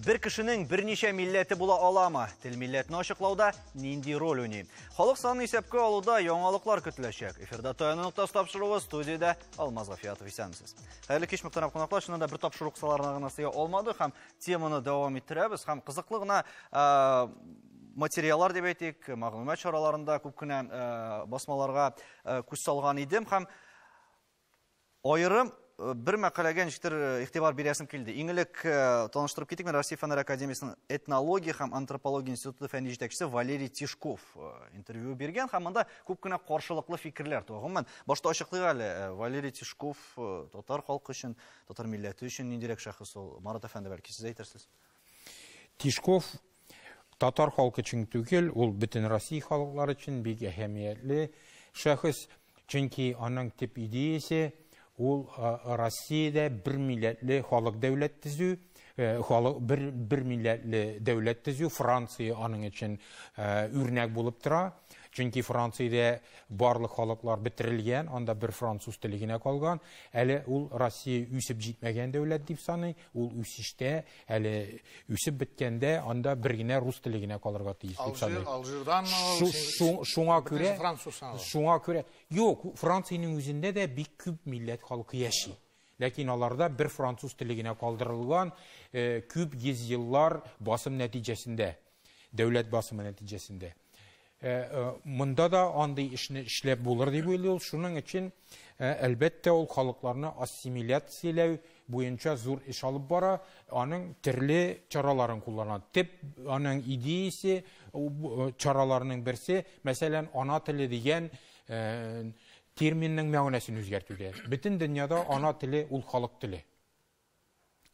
Бер кешенең берничә милләте була аламы? Тел милләтне ачыклауда нинди роль уйный? Халык санын исәпкә алуда яңалыклар көтеләчәк. Эфирда Таяну ноктасы тапшыруы, студиядә Алмаз Гафиятов, исәнмесез. Хәерле кич, мөхтәрәм кунаклар. Чыннан да бер тапшыру кысаларына гына сыя алмадык һәм теманы дәвам иттерәбез һәм кызыклы гына материаллар дип әйтик, мәгълүмат чараларында күп кенә басмаларга күз салган идем һәм аерым бер мәкаләгә ничектер игътибар бирәсем килде. Иң элек таныштырып китик, мин Россия Фәннәр академиясенең этнология һәм антропология институты фәнни җитәкчесе Валерий Тишков интервью биргән һәм монда күп кенә каршылыклы фикерләр туа. Гомумән, башта ачыклыйк әле, Валерий Тишков татар халкы өчен, татар милләте өчен ниндирәк шәхес ул? Марат әфәнде, бәлки сез әйтерсез. Тишков татар халкы өчен түгел, ул бөтен Россия халыклары өчен бик әһәмиятле шәхес. Чөнки аның төп идеясе ул Россиядә бер милләтле халык дәүләт төзү, халык бер милләтле дәүләт төзү. Франция аның өчен үрнәк булып тора. Чөнки Франциядә барлык халыклар бетерелгән, анда бер француз теле генә калган. Әле ул Россия үсеп җитмәгән дәүләт дип саный, ул үсештә, әле үсеп беткәндә анда бер генә рус теле генә калырга тиеш дип саный. Алжирдан шуңа күрә, шуңа күрә, юк, Франциянең үзендә дә бик күп милләт халкы яши. Ләкин аларда бер француз теле генә калдырылган, күп йөз еллар басым нәтиҗәсендә, дәүләт басымы нәтиҗәсендә. Монда да андый эшне эшләп булыр дип уйлый ул. Шуның өчен, әлбәттә, ул халыкларны ассимиляцияләү буенча зур эш алып бара, аның төрле чараларын куллана. Төп аның идеясе, чараларының берсе, мәсәлән, ана теле дигән терминның мәгънәсен үзгәртүдә. Бөтен дөньяда ана теле ул халык теле.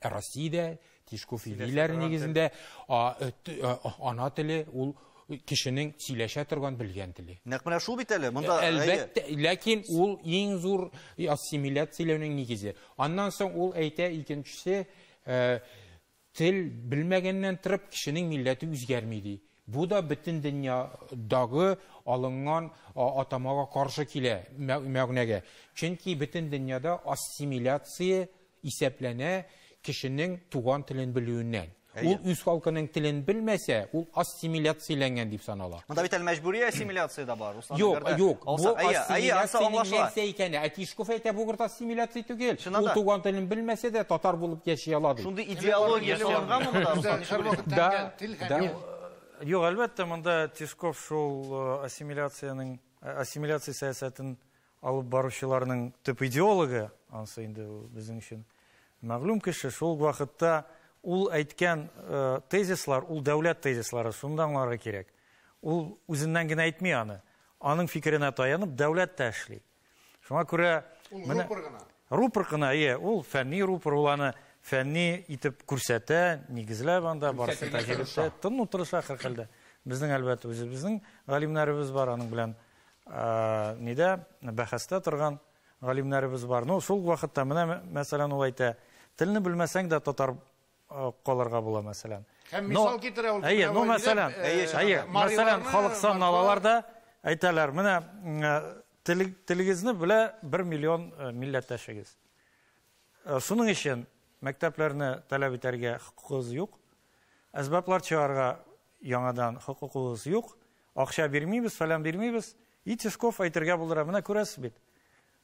Россиядә Тишков идеяләре нигезендә ана теле ул кешенең сөйләшә торган белгән теле. Нәкъ менә шул бит әле, монда, Әлбәттә, ләкин ул иң зур ассимиляцияләүнең нигезе. Аннан соң ул әйтә, икенчесе, тел белмәгәннән торып кешенең милләте үзгәрми ди. Бу да бөтен дөньядагы алынган атамага каршы килә мәгънәгә. Чөнки бөтен дөньяда ассимиляция исәпләнә кешенең туган телен белүеннән. Ул үз халкының телен белмәсә, ул ассимиляцияләнгән дип санала. Монда бит әле мәҗбүри ассимиляция дә бар. Руслан, Юк, әгәр дә юк. алса, Бу әйе, әйе, ансы ассимиляциянең аңлашыла. нәрсә икәне? Ә Тишков әйтә, бу гырт ассимиляция түгел. Чыннан Ул да. туган телен белмәсә дә татар булып яши ала ди. Шундый идеология салынган монда, Руслан, ничек уйлыйсың? Да, да. Юк, әлбәттә, монда Тишков шул ассимиляция сәясәтен алып баручыларның төп идеологы, ансы инде безнең өчен мәгълүм кеше. Шул вакытта ул әйткән тезислар, ул дәүләт тезислары, шуны да аңларга кирәк. Ул үзеннән генә әйтми аны. Аның фикеренә таянып дәүләт тә эшли. Шуңа күрә Ул менә рупор гына. Рупор гына, ие, ул фәнни рупор, ул аны фәнни итеп күрсәтә, нигезләп анда барысы Күрсәтергә тәҗрибә, тырыша. тын утырыша һәрхәлдә. Безнең әлбәттә үзебезнең галимнәребез бар, аның белән нидә бәхәстә торган галимнәребез бар. Ну, шул вакытта менә мәсәлән ул әйтә, телне белмәсәң дә татар калырга була мәсәлән. Һәм Но мисал китерә ул. Әйе, ну, Әйе, мәсәлән, әйе, Мариларны, мәсәлән, халык санын Марфа- алалар да әйтәләр, менә телегезне белә 1 миллион милләттәшегез. Шуның өчен мәктәпләрне таләп итәргә хокукыгыз юк, әсбаплар чыгарга яңадан хокукыгыз юк, акча бирмибез, фәлән бирмибез. И Тишков әйтергә булдыра, менә күрәсез бит.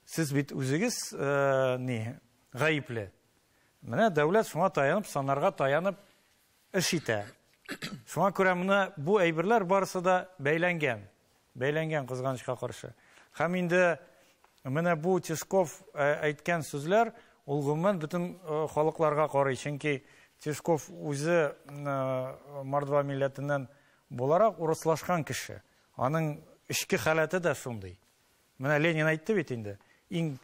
Сез бит үзегез ни, гаепле. Менә дәүләт шуңа таянып, саннарга таянып эш итә. Шуңа күрә менә бу әйберләр барысы да бәйләнгән. Бәйләнгән кызганычка каршы. Һәм инде менә бу Тишков әйткән сүзләр ул гомумән бөтен халыкларга карый. Чөнки Тишков үзе мордва милләтеннән буларак урыслашкан кеше. Аның эчке халәте дә шундый. Менә Ленин әйтте бит инде. Иң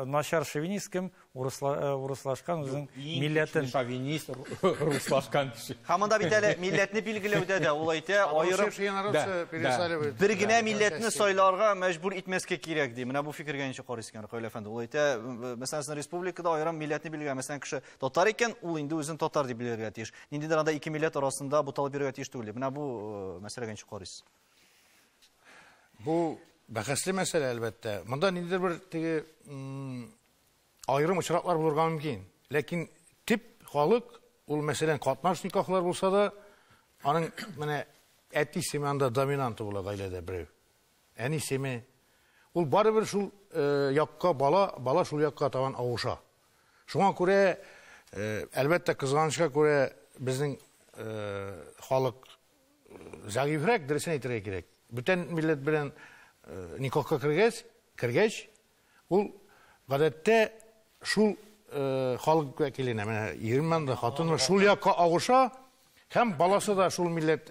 начар шовинист кем? Урыслашкан үзенең Юк, иң милләтен. көчле шовинист руслашкан кеше. Һәм монда бит әле милләтне билгеләүдә дә ул әйтә, Аны аерым шеф Янаров пересаливает. бер генә Да, милләтне части. сайларга мәҗбүр итмәскә кирәк ди. Менә бу фикергә ничек карыйсыз икән, Ркаил әфәнде? Ул әйтә, мәсәлән, республикада аерым милләтне билгеләгән, мәсәлән, кеше татар икән, ул инде үзен татар дип билгеләргә тиеш. Ниндидер анда ике милләт арасында буталып йөрергә тиеш түгел. Менә бу мәсьәләгә ничек карыйсыз? Бу бәхәсле мәсьәлә, әлбәттә. Монда ниндидер бер теге аерым очраклар булырга мөмкин. Ләкин тип халык Ул, мәсәлән, катнаш никахлар булса да, аның менә әтисе анда доминанты була гаиләдә берәү. Әнисеме. Ул барыбер шул якка бала шул якка табан авыша. Шуңа күрә, әлбәттә, кызганычка күрә безнең халык зәгыйфрәк, дөресен әйтергә кирәк. Бүтән милләт белән никахка кергәч, ул гадәттә шул халык вәкиленә, менә ирмен дә, хатыны шул якка авыша, һәм баласы да шул милләт,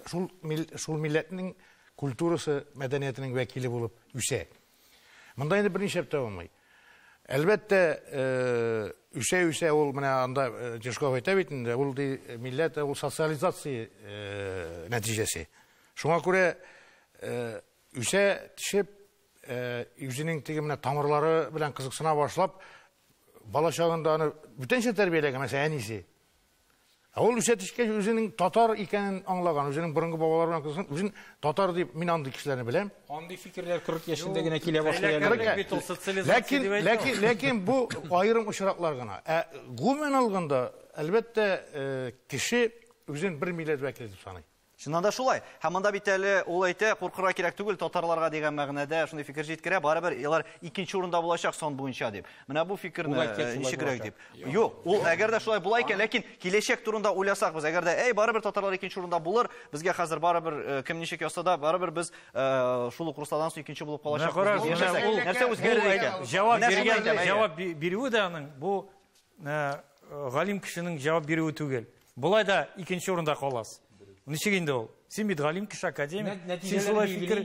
шул милләтнең культурасы, мәдәниятенең вәкиле булып үсә. Монда инде берничә тә булмый. Әлбәттә, үсә-үсә ул менә анда Тишков әйтә бит инде, ул ди милләт, ул социализация нәтиҗәсе. Шуңа күрә үсә төшеп, үзенең теге менә тамырлары белән кызыксына башлап, бала чагында аны бүтәнчә тәрбияләгән, мәсәлән, әнисе. Ә ул үсә төшкәч үзенең татар икәнен аңлаган, үзенең борынгы бабалары белән кызыксынып, үзен татар дип, мин андый кешеләрне беләм. Андый фикерләр 40 яшендә генә килә башлый әле. Ләкин, ләкин бу аерым очраклар гына. Ә гомумән алганда, әлбәттә, кеше үзен бер милләт вәкиле дип саный. Чыннан да шулай. Һәм монда бит әле ул әйтә, куркырга кирәк түгел татарларга дигән мәгънәдә шундый фикер җиткерә, барыбер алар икенче урында булачак сан буенча дип. Менә бу фикерне ничегрәк дип. Юк, ул әгәр дә шулай була икән, ләкин киләчәк турында уйласак без, әгәр дә әй барыбер татарлар икенче урында булыр, безгә хәзер барыбер кем ничек язса да, барыбер без шул ук руслардан соң икенче булып калачакбыз. Нәрсә үзгәрер икән? Җавап биргән, җавап бирүе дә аның бу галим кешенең җавап бирүе түгел. Болай да икенче урында каласыз. Ничек инде ул? Син бит галим кеше, академик. Син шулай фикер...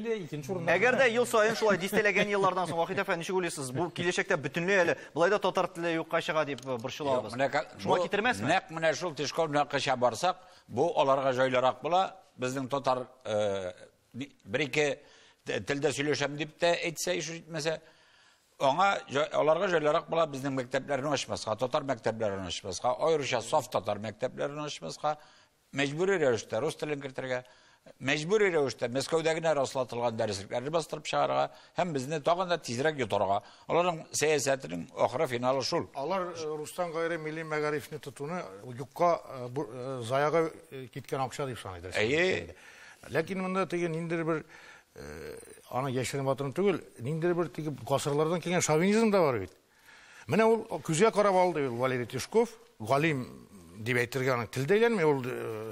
Әгәр дә ел саен шулай дистәләгән еллардан соң, Вахит әфәнде, ничек уйлыйсыз? Бу киләчәктә бөтенләй әле болай да татар теле юкка чыга дип борчылабыз. Шуңа китермәсме? Нәкъ менә шул Тишков белән барсак, бу аларга җайлырак була. Безнең татар бер-ике телдә сөйләшәм дип тә әйтсә, ишетмәсә, аңа аларга җайлырак була безнең мәктәпләрне ачмаска, татар мәктәпләрен ачмаска, аеруча саф татар мәктәпләрен ачмаска, мәҗбүри рәвештә рус телен кертергә, мәҗбүри рәвештә Мәскәүдә генә раслатылган дәреслекләрне бастырып чыгарырга һәм безне тагын да тизрәк йотарга. Аларның сәясәтенең ахыры финалы шул. Алар рустан гайре милли мәгарифне тотуны юкка заяга киткән акча дип саныйдыр. Әйе. Ләкин монда теге ниндидер бер аны яшерен батырын түгел, ниндидер бер теге гасырлардан килгән шовинизм да бар бит. Менә ул күзгә карап алды Валерий Тишков, галим дип әйтергә аның телдә әйләнми, ул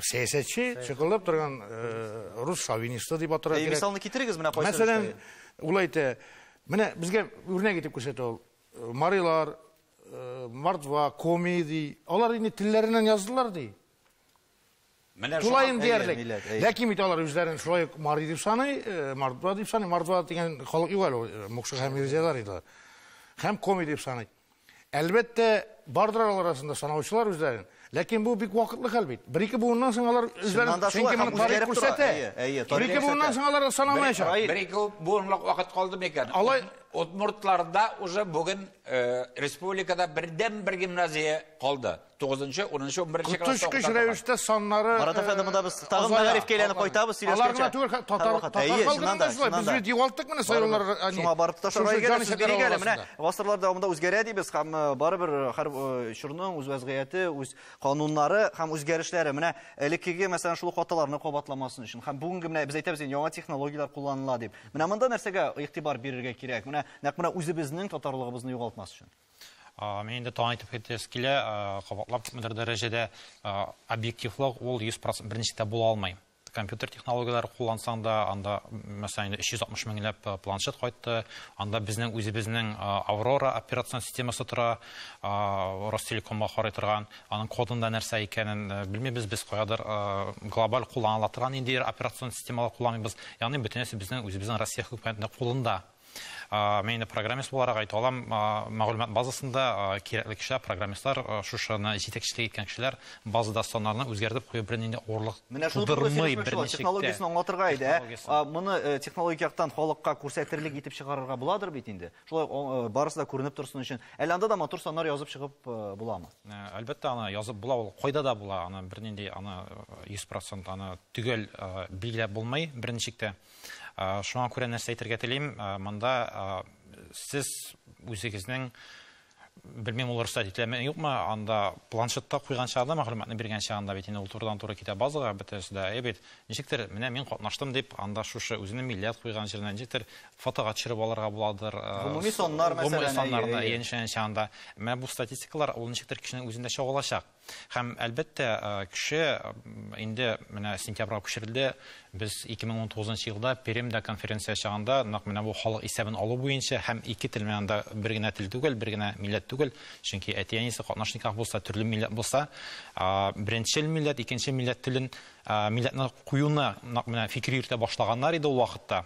сәясәтче, чыкылдап торган рус шовинисты дип атарга кирәк. Мисалны китерегез менә кайсы. Мәсәлән, ул әйтә, менә безгә үрнәк итеп күрсәтә ул. Марилар, мордва, коми ди. Алар инде телләреннән яздылар ди. Тулаем диярлек. Ләкин бит алар үзләрен шулай ук мари дип саный, мордва дип саный. Мордва дигән халык юк әле, мукшы һәм ирзәләр иде. Һәм коми дип саный. Әлбәттә, бардыр алар арасында санаучылар үзләрен. Ләкин бу бик вакытлы хәл бит. Бер-ике буыннан соң алар үзләрен, чөнки моны тарих күрсәтә. Бер-ике буыннан соң алар санамаячак. Бер-ике буынлык вакыт калды микән? Алай Удмуртларда уже бүген республикада бердән-бер гимназия калды. 9-нчы, 10-нчы, 11-нче класста. Коточкыч рәвештә саннары. Марат әфәнде, монда без тагын мәгарифкә әйләнеп кайтабыз, сөйләшкәнчә. Алар гына түгел, татар халкының да шулай. Без бит югалттык менә сайлаулар. Шуңа барып тоташа. Менә гасырлар дәвамында үзгәрә дибез һәм барыбер һәр чорның үз вәзгыяте, үз кануннары һәм үзгәрешләре. Менә элеккеге, мәсәлән, шул ук хаталарны кабатламасын өчен һәм бүгенге менә без әйтәбез инде яңа технологияләр кулланыла дип. Менә монда нәрсәгә игътибар бирергә кирәк? Менә нәкъ менә үзебезнең татарлыгыбызны югалтмас өчен. Мин инде тагын әйтеп китәсе килә, кабатлап күпмедер дәрәҗәдә объективлык ул 100% берничек тә була алмый. Компьютер технологияләре куллансаң да, анда, мәсәлән, 360 меңләп планшет кайтты, анда безнең үзебезнең Аврора операцион системасы тора, Ростелекомга карый торган, аның кодында нәрсә икәнен белмибез, без каядыр глобаль кулланыла торган ниндидер операцион системалар кулланмыйбыз. Ягъни бөтенесе безнең үзебезнең Россия хөкүмәтенең кулында. Мин инде программист буларак әйтә алам, мәгълүмат базасында кирәкле кешеләр, программистлар, шушыны җитәкчелек иткән кешеләр базада саннарны үзгәртеп кую бернинди авырлык тудырмый, берничек тә. Технологиясен аңлатырга иде, ә? Моны технологик яктан халыкка күрсәтерлек итеп чыгарырга буладыр бит инде. Шулай барысы да күренеп торсын өчен. Әле анда да матур саннар язып чыгып буламы? Әлбәттә, аны язып була, ул кайда да була, аны бернинди, аны 100% аны төгәл билгеләп булмый берничек тә. Шуңа күрә нәрсә әйтергә телим, монда сез үзегезнең Белмим, ул рөхсәт ителәме, юкмы, анда планшетта куйган чагында, мәгълүматны биргән чагында бит инде ул турыдан-туры китә базага, бөтенесе дә. Әйе бит, ничектер, менә мин катнаштым дип, анда шушы үзенең милләт куйган җиренә ничектер фотога төшереп алырга буладыр. Гомуми саннар, мәсәлән, гомуми саннарны янәшә чагында. Менә бу статистикалар ул ничектер кешенең үзендә чагылачак. Һәм, әлбәттә, кеше инде менә сентябрьгә күчерелде. Без 2019 елда Пермьдә конференция чагында нәкъ менә бу халык исәбен алу буенча һәм ике тел менә анда бер генә тел түгел, бер генә милләт түгел, чөнки әти-әнисе катнаш никах булса, төрле милләт булса, беренчел милләт, икенче милләт телен, милләтне куюны нәкъ менә фикер йөртә башлаганнар иде ул вакытта.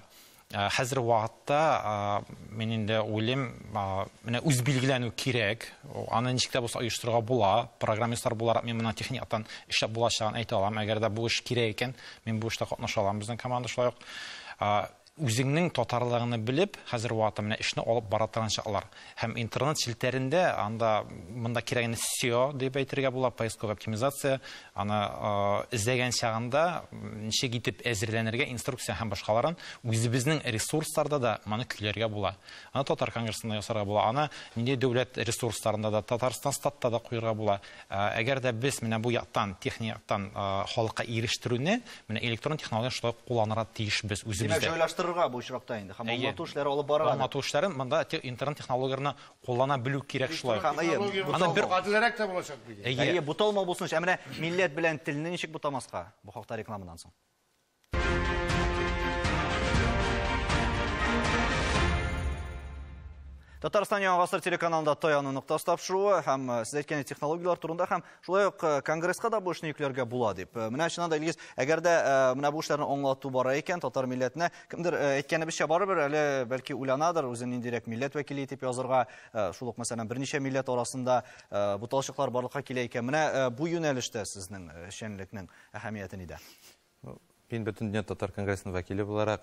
Хәзер вакытта мин инде уйлыйм, менә үз билгеләнү кирәк, аны ничек тә булса оештырырга була. Программистлар буларак мин моны техник яктан эшләп булачагын әйтә алам. Әгәр дә бу эш кирәк икән, мин бу эштә катнаша алам, безнең команда шулай ук. Үзеңнең татарлыгыңны белеп, хәзер вакытта менә эшне алып бара торган чаклар. Һәм интернет челтәрендә анда монда кирәгенә SEO дип әйтергә була, поисковая оптимизация, аны эзләгән чагында ничек итеп әзерләнергә, инструкция һәм башкаларын үзебезнең ресурсларда да моны көйләргә була. Аны Татар конгрессында ясарга була, аны нинди дәүләт ресурсларында да, Татарстан статта да куярга була. Әгәр дә без менә бу яктан, техник яктан халыкка ирештерүне, менә электрон технология шулай кулланырга тиешбез үзебездә. Димәк, җайлаштырырга бу очракта инде һәм аңлату эшләре алып барырга. Аңлату эшләрен монда интернет технологияләрне куллана белү кирәк шулай. Аны бер гаделрәк тә булачак бит. Әйе, буталмау булсын өчен, ә менә милләт белән телне ничек бутамаска? Бу хакта рекламадан соң. Татарстан Яңа Гасыр телеканалында Таяну ноктасы тапшыруы һәм сез әйткән технологияләр турында һәм шулай ук конгресска да бу эшне йөкләргә була дип. Менә чыннан да, Илгиз, әгәр дә менә бу эшләрне аңлату бара икән, татар милләтенә кемдер әйткәнебезчә барыбер әле бәлки уйланадыр, үзен ниндирәк милләт вәкиле итеп язырга, шул ук мәсәлән берничә милләт арасында буталчыклар барлыкка килә икән. Менә бу юнәлештә сезнең эшчәнлекнең әһәмияте нидә? Мин Бөтендөнья татар конгрессының вәкиле буларак,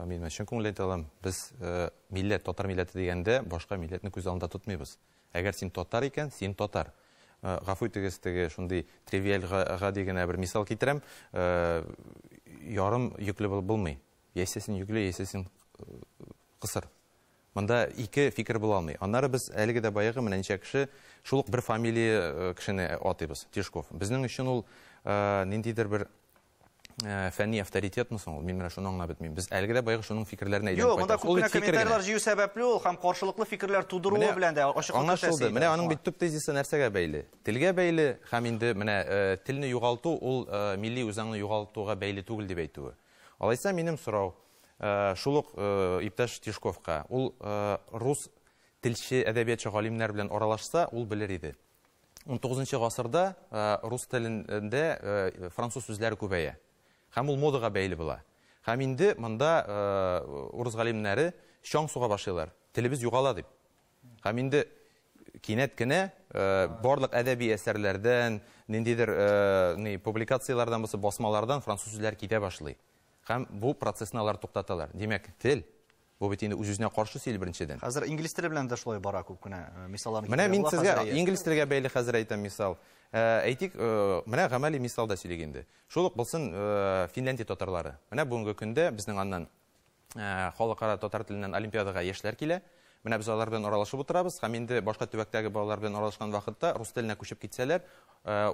мин чын күңелдән әйтә алам, без милләт, татар милләте дигәндә башка милләтне күз алдында тотмыйбыз. Әгәр син татар икән, син татар. Гафу итегез, теге шундый тривиаль гади генә бер мисал китерәм. Ярым йөкле булып булмый. Яисә син йөкле, яисә син кысыр. Монда ике фикер була алмый. Аннары без әлеге дә баягы менә ничә кеше шул ук бер фамилия кешене атыйбыз, Тишков. Безнең өчен ул ниндидер бер фәнни авторитетмы соң ул? Мин менә шуны аңлап бетмим. Без әлеге дә баягы шуның фикерләренә әйләнеп кайтабыз. Юк, монда күп кенә комментарийлар җыю сәбәпле ул һәм каршылыклы фикерләр тудыруы белән дә ачыклык Аңлашылды. Менә аның бит төп тезисы нәрсәгә бәйле? Телгә бәйле һәм инде менә телне югалту ул милли үзаңны югалтуга бәйле түгел дип әйтүе. Алайса минем сорау шул ук иптәш Тишковка. Ул рус телче, әдәбиятчы галимнәр белән аралашса, ул белер иде. 19 гасырда рус телендә француз сүзләре күбәя. Һәм ул модага бәйле була. Һәм инде монда урыс галимнәре чаң суга башлыйлар. Телебез югала дип. Һәм инде кинәт кенә барлык әдәби әсәрләрдән, ниндидер публикацияләрдән булса, басмалардан француз сүзләре китә башлый. Һәм бу процессны алар туктаталар. Димәк, тел бу бит инде үз-үзенә каршы сөйли беренчедән. Хәзер инглиз теле белән дә шулай бара күп кенә мисалларны Менә мин сезгә инглиз телгә бәйле хәзер әйтәм мисал. Әйтик, менә гамәли мисал да сөйлик инде. Шул ук булсын Финляндия татарлары. Менә бүгенге көндә безнең аннан халыкара татар теленнән олимпиадага яшьләр килә. Менә без алар белән аралашып утырабыз һәм инде башка төбәктәге балалар белән аралашкан вакытта рус теленә күчеп китсәләр,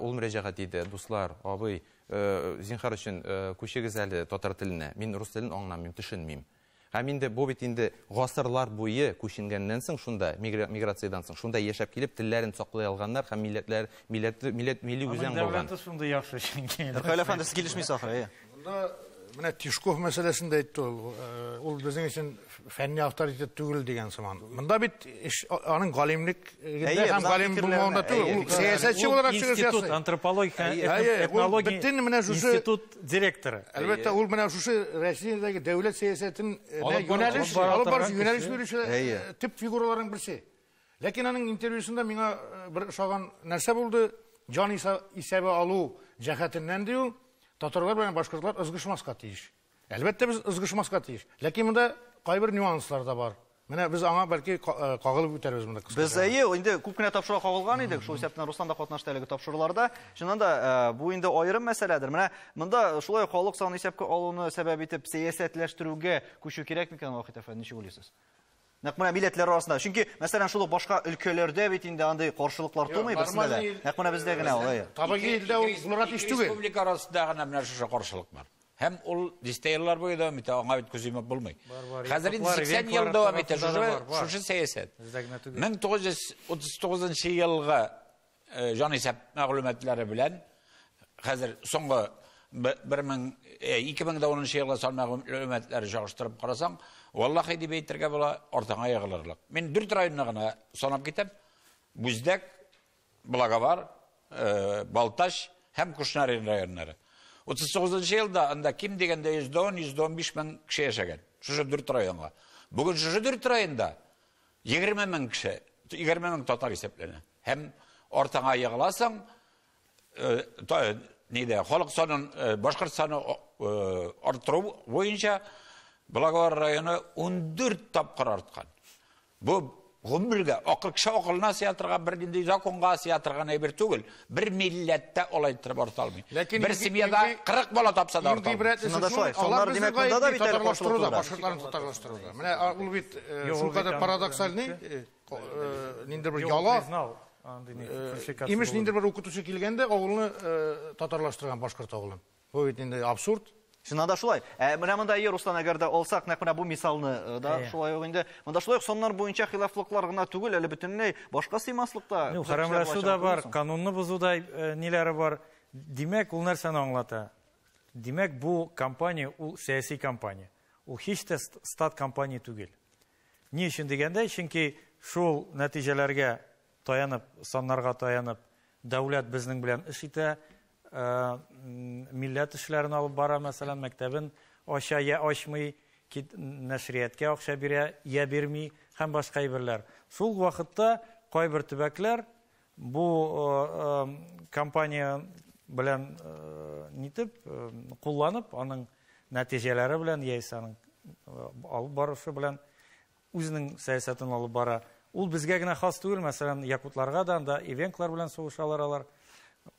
ул мөрәҗәгать иде: "Дуслар, абый, зинһар өчен күчегез әле татар теленә. Мин рус телен аңламыйм, төшенмим." Һәм инде бу бит инде гасырлар буе күченгәннән соң шунда, миграциядән соң, шунда яшәп килеп телләрен саклый алганнар һәм милләтләр, милләт, милләт, милли үзаң булган. Аның дәүләте шундый яхшы чөнки. Ркаил әфәнде, сез килешмисез ахры, әйе. Монда менә Тишков мәсьәләсен дә әйтте ул. Ул безнең өчен фәнни авторитет түгел дигән сыман. Монда бит аның галимлек һәм галим булмавында түгел, ул сәясәтче буларак чыгыш ясый. Институт антропология, этнология институт директоры. Әлбәттә, ул менә шушы Россиядәге дәүләт сәясәтен юнәлеш, алып баручы, юнәлеш бирүче төп фигураларның берсе. Ләкин аның интервьюсында миңа бер ошаган нәрсә булды. Җан исәбе алу җәһәтеннән ди ул, татарлар белән башкортлар ызгышмаска тиеш. Әлбәттә, без ызгышмаска тиеш. Ләкин монда кайбер нюанслар да бар. Менә без аңа бәлки кагылып үтәрбез монда кыскача. Без әйе, инде күп кенә тапшыруга кагылган идек, шул исәптән Руслан да катнашты әлеге тапшыруларда. Чыннан да, бу инде аерым мәсьәләдер. Менә монда шулай ук халык санын исәпкә алуны сәбәп итеп сәясәтләштерүгә күчү кирәк микән, Вахит әфәнде, ничек уйлыйсыз? Нәкъ менә милләтләр арасында. Чөнки, мәсәлән, шул ук башка өлкәләрдә бит инде андый каршылыклар тумый берсендә дә. Нәкъ менә бездә генә алай. Табигый илдә ул булырга тиеш түгел. Республика арасында гына менә шушы каршылык бар. Һәм ул дистә еллар буе дәвам итә, аңа бит күз йомып булмый. Хәзер инде 80 ел дәвам итә шушы сәясәт. 1939 елгы җанисәп мәгълүматлары белән хәзер соңгы 2010 елгы сан мәгълүматлары чагыштырып карасаң, валлахи дип әйтергә була, артыңа егылырлык. Мин 4 районны гына санап китәм. Бүздәк, Благовар, Балтач һәм Кушнарин районнары. 39 елда анда ким дигәндә 110-115 мең кеше яшәгән. Шушы 4 районга. Бүген шушы 4 районда 20 мең кеше, 20 мең татар исәпләнә. Һәм артыңа егыласың, нидә, халык санын, башкорт саны арттыру буенча Благовар районы 14 тапкыр арткан. Бу гомергә акыл кеше акылына сыя торган бер нинди законга сыя торган әйбер түгел. Бер милләттә алай иттереп арта алмый. Бер семьяда 40 бала тапса да арта алмый. Шунда шулай. Саннар димәк монда да бит әле татарлаштыруда, башкортларны татарлаштыруда. Менә ул бит шулкадәр парадоксальный, ниндидер бер яла. Имеш ниндидер бер укытучы килгәндә авылны татарлаштырган башкорт авылын. Бу бит инде абсурд. Чыннан да шулай. Менә монда әйе, Руслан, әгәр дә алсак, нәкъ менә бу мисалны да шулай ук инде. Монда шулай ук саннар буенча хилафлыклар гына түгел, әле бөтенләй башка сыймаслыкта. Ну, хәрәмләшү дә бар, канунны бозу да ниләре бар. Димәк, ул нәрсәне аңлата? Димәк, бу компания ул сәяси компания. Ул һич тә стат компания түгел. Ни өчен дигәндә, чөнки шул нәтиҗәләргә таянып, саннарга таянып, дәүләт безнең белән эш итә, милләт эшләрен алып бара, мәсәлән, мәктәбен ача я ачмый, нәшрияткә акча бирә я бирми һәм башка әйберләр. Шул вакытта кайбер төбәкләр бу компания белән нитеп кулланып, аның нәтиҗәләре белән яисә аның алып барышы белән үзенең сәясәтен алып бара. Ул безгә генә хас түгел, мәсәлән, якутларга да анда ивенклар белән сугышалар алар.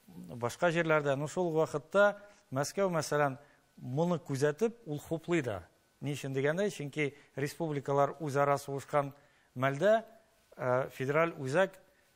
Башка җирләрдә, ну шул вакытта Мәскәү, мәсәлән, моны күзәтеп, ул хуплый да. Ни өчен дигәндә, чөнки республикалар үзара сугышкан мәлдә федераль үзәк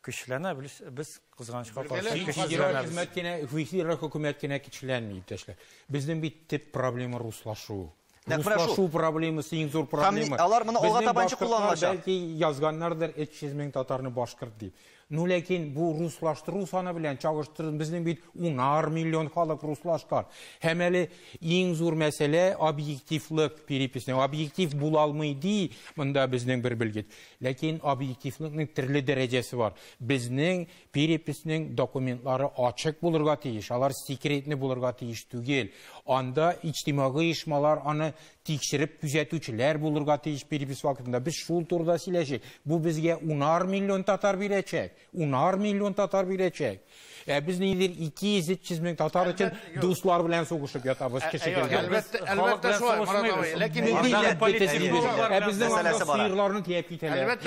көчләнә, без кызганычка каршы көчләнәбез. Федераль хөкүмәт кенә көчләнми, иптәшләр. Безнең бит төп проблема руслашу. Руслашу проблемасы иң зур проблема. Алар моны алга таба ничек кулланачак? Бәлки язганнардыр 300 мең татарны башкорт дип. Ну, ләкин бу руслаштыру саны белән чагыштырып, безнең бит 10 миллион халык руслашкан. Һәм әле иң зур мәсьәлә объективлык переписне. Объектив була алмый ди монда безнең бер белгеч. Ләкин объективлыкның төрле дәрәҗәсе бар. Безнең переписьнең документлары ачык булырга тиеш, алар секретный булырга тиеш түгел. Анда иҗтимагый оешмалар аны тикшереп күзәтүчеләр булырга тиеш перепись вакытында. Без шул турыда сөйләшик. Бу безгә 10 миллион татар бирәчәк. 10 миллион татар бирәчәк. Без нидер 200-300 мең татар өчен дуслар белән сугышып ятабыз кеше кергән. Әлбәттә шулай, Марат абый. Ләкин безнең сыерларны тияп китәләр.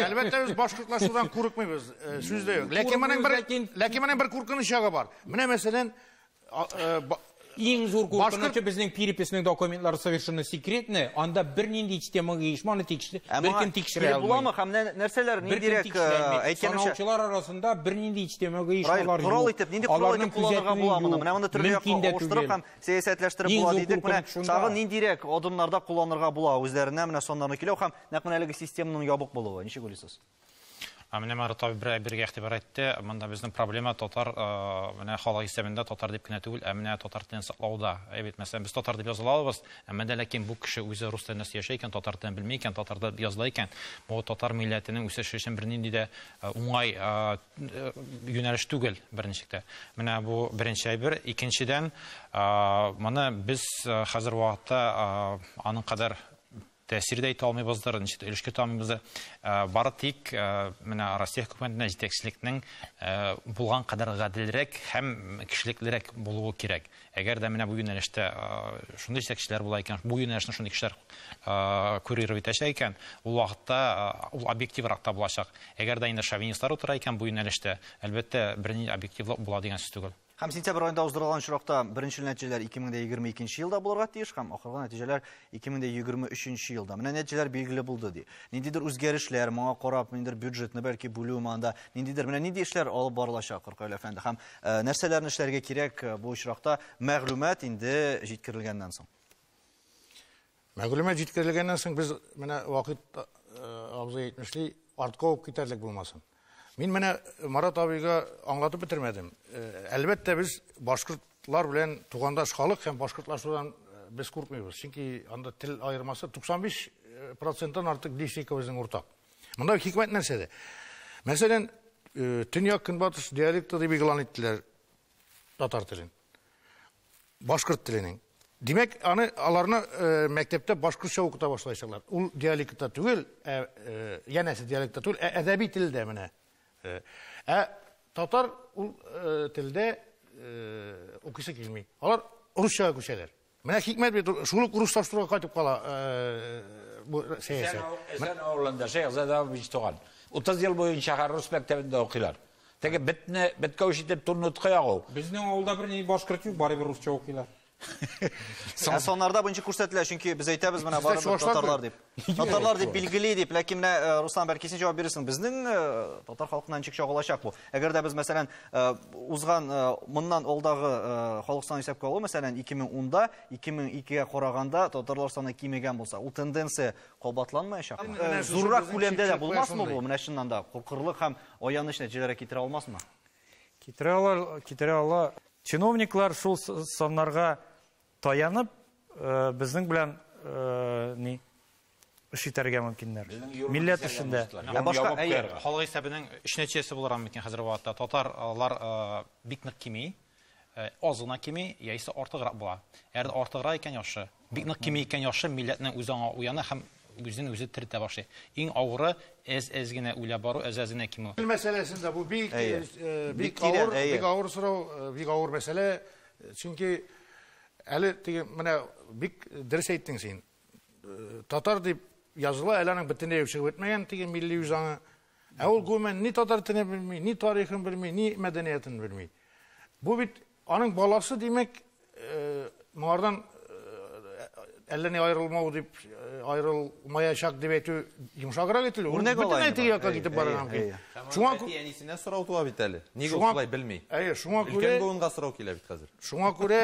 Әлбәттә без башкортлашудан курыкмыйбыз, сүз дә юк. Ләкин моның бер куркыныч ягы бар. Менә мәсәлән, иң зур куркынычы безнең переписьнең документлары совершенно секретны, анда бернинди иҗтимагый оешманы беркем тикшерә алмый. Буламы һәм нәрсәләр ниндирәк әйткәнемчә? Санаучылар арасында бернинди иҗтимагый оешмалар юк. Корал итеп, нинди корал итеп кулланырга була моны? Менә моны төрле якка авыштырып һәм сәясәтләштереп була дидек. Менә тагын ниндирәк адымнарда кулланырга була үзләренә менә саннарны киләү һәм нәкъ менә әлеге системаның ябык булуы. Ничек уйлыйсыз? Менә Марат абый бер әйбергә игътибар итте. Монда безнең проблема татар, менә халык исәбендә татар дип кенә түгел, ә менә татар телен саклауда. Әйбәт, мәсәлән, без татар дип языла алабыз, әмма дә ләкин бу кеше үзе рус телендә сөйләшә икән, татар телен белми икән, татарда языла икән, бу татар милләтенең үсеше өчен бернинди дә уңай юнәлеш түгел берничек тә. Менә бу беренче әйбер. Икенчедән, моны без хәзер вакытта аның кадәр тәэсир дә итә алмыйбыздыр, ничек тә өлеш кертә алмыйбыздыр. Бары тик менә Россия хөкүмәтенә җитәкчелекнең булган кадәр гаделрәк һәм кешелеклерәк булуы кирәк. Әгәр дә менә бу юнәлештә шундый җитәкчеләр була икән, бу юнәлешне шундый кешеләр курировать итәчәк икән, ул вакытта ул объективрак та булачак. Әгәр дә инде шовинистлар утыра икән бу юнәлештә, әлбәттә, бернинди объективлык була дигән сүз түгел. Һәм сентябрь айында уздырылган очракта беренче нәтиҗәләр 2022 елда булырга тиеш һәм ахыргы нәтиҗәләр 2023 елда. Менә нәтиҗәләр билгеле булды ди. Ниндидер үзгәрешләр, моңа карап, ниндидер бюджетны бәлки бүлү монда, ниндидер менә нинди эшләр алып барылачак, Ркаил әфәнде, һәм нәрсәләрне эшләргә кирәк бу очракта мәгълүмат инде җиткерелгәннән соң? Мәгълүмат җиткерелгәннән соң без менә Вахит абзый әйтмешли, артка ук китәрлек булмасын. Мин менә Марат абыйга аңлатып бетермәдем. Әлбәттә, без башкортлар белән тугандаш халык һәм башкортлашудан без куркмыйбыз. Чөнки анда тел аермасы 95%-тан артык лексикабызның уртак. Монда хикмәт нәрсәдә? Мәсәлән, төньяк-көнбатыш диалекты дип игълан иттеләр татар телен. Башкорт теленең. Димәк, аны аларны мәктәптә башкортча укыта башлаячаклар. Ул диалектта түгел, янәсе диалектта түгел, ә әдәби телдә менә. Ә татар ул телдә укыйсы килми. Алар русчага күчәләр. Менә хикмәт бит, шул ук руслаштыруга кайтып кала бу сәясәт. Эсән авылында Шәйхзада абый туган. 30 ел буенча рус мәктәбендә укыйлар. Теге бетне беткә үч итеп тунны ягу. Безнең авылда берни башкорт юк, барыбер русча укыйлар. Ә соннарда буенча күрсәтелә, чөнки без әйтәбез менә барыбер татарлар дип. Татарлар дип билгели дип, ләкин менә Руслан бәлки син җавап бирерсең. Безнең татар халкына ничек чагылачак бу? Әгәр дә без мәсәлән узган моннан алдагы халык санын исәпкә алу, мәсәлән 2010-да 2002-гә караганда татарлар саны кимегән булса, ул тенденция кабатланмаячакмы? Зуррак күләмдә дә булмасмы бу? Менә чыннан да куркырлык һәм аяныч нәтиҗәләргә китерә алмасмы? Китерә ала, китерә ала. Чиновниклар шул саннарга таянып, безнең белән ни эш итәргә мөмкиннәр. Милләт эшендә. Ә башка халык исәбенең өч нәтиҗәсе булырга мөмкин хәзерге вакытта. Татарлар бик нык кими, аз гына кими, яисә артыграк була. Әгәр артыграк икән яхшы, бик нык кими икән яхшы, милләтнең үзе аңа уяна һәм үзен үзе терелтә башлый. Иң авыры әз-әз генә үлә бару, әз-әз генә кимү. Тел мәсьәләсендә бу бик бик авыр, бик авыр сорау, бик авыр мәсьәлә. Чөнки әле теге менә бик дөрес әйттең син. Татар дип языла, әле аның бөтенләй чыгып бетмәгән теге милли үзаңы. Ә ул гомумән ни татар телен белми, ни тарихын белми, ни мәдәниятен белми. Бу бит аның баласы, димәк, моңардан әллә ни аерылмау дип, аерылмаячак дип әйтү йомшаграк әйтелү. Үрнәк ала инде. Бөтенләй теге якка китеп барырга мөмкин. Шуңа әти-әнисенә сорау туа бит әле. Нигә ул шулай белми? Әйе, шуңа күрә өлкән буынга сорау килә бит хәзер. Шуңа күрә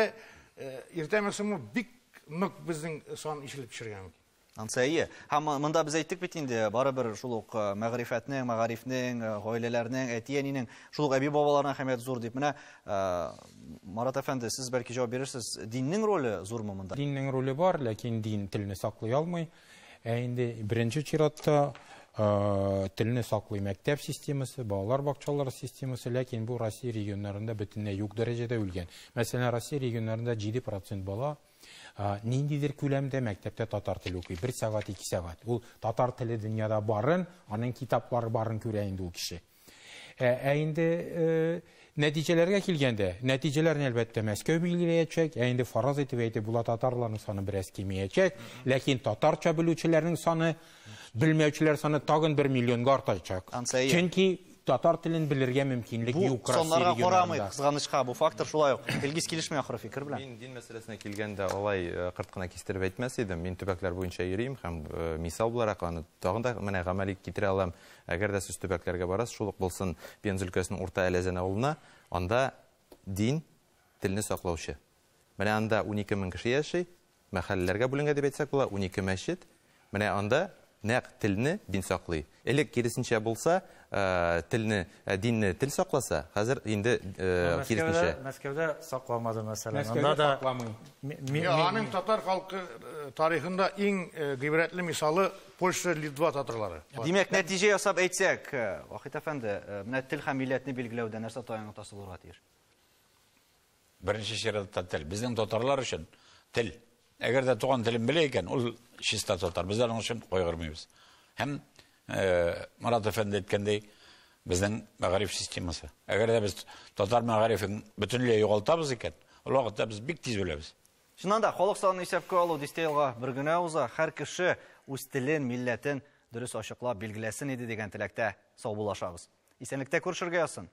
иртәме-соңмы бик нык безнең сан ишелеп төшергә мөмкин. Ансы әйе. Һәм монда без әйттек бит инде, барыбер шул ук мәгърифәтнең, мәгарифнең, гаиләләрнең, әти-әнинең, шул ук әби-бабаларның әһәмияте зур дип. Менә Марат әфәнде, сез бәлки җавап бирерсез, диннең роле зурмы монда? Диннең роле бар, ләкин дин телне саклый алмый. Ә инде беренче чиратта телне саклый мәктәп системасы, балалар бакчалары системасы, ләкин бу Россия регионнарында бөтенләй юк дәрәҗәдә үлгән. Мәсәлән, Россия регионнарында 7% бала ниндидер күләмдә мәктәптә татар теле укый. 1 сәгать, 2 сәгать. Ул татар теле дөньяда барын, аның китаплары барын күрә инде ул кеше. Ә инде нәтиҗәләргә килгәндә, нәтиҗәләрне әлбәттә Мәскәү билгеләячәк, ә инде фараз итеп әйтеп була, татарларның саны бераз кимеячәк, ләкин татарча белүчеләрнең саны, белмәүчеләр саны тагын 1 миллионга артачак. Чөнки татар телен белергә мөмкинлек юк Россия соннарга карамый, кызганычка, бу фактор шулай ук. Илгиз килешми ахыры фикер белән. Мин дин мәсьәләсенә килгәндә алай кырт кына кистереп әйтмәс идем. Мин төбәкләр буенча йөрим һәм мисал буларак аны тагын да менә гамәли китерә алам. Әгәр дә сез төбәкләргә барасыз, шул ук булсын Пенза өлкәсенең Урта Әләзән авылына, анда дин телне саклаучы. Менә анда 12 мең кеше яши, мәхәлләләргә бүленгән дип әйтсәк була, 12 мәчет. Менә анда нәкъ телне дин саклый. Элек киресенчә булса, телне, динне тел сакласа, хәзер инде киресенчә. Мәскәүдә сакламады, мәсәлән. Мәскәүдә сакламый. Аның татар халкы тарихында иң гыйбрәтле мисалы Польша, Литва татарлары. Димәк, нәтиҗә ясап әйтсәк, Вахит әфәнде, менә тел һәм милләтне билгеләүдә нәрсә таяну ноктасы булырга тиеш? Беренче чиратта тел. Безнең татарлар өчен тел. Әгәр дә туган телен белә икән, ул чиста татар. Без аның өчен кайгырмыйбыз. Һәм Марат әфәнде әйткәндәй, безнең мәгариф системасы. Әгәр дә без татар мәгарифен бөтенләй югалтабыз икән, ул вакытта без бик тиз үләбез. Чыннан да, халык санын исәпкә алу дистә елга бер генә уза. Һәр кеше үз телен, милләтен дөрес ачыклап билгеләсен иде дигән теләктә саубуллашабыз. Исәнлектә күрешергә язсын.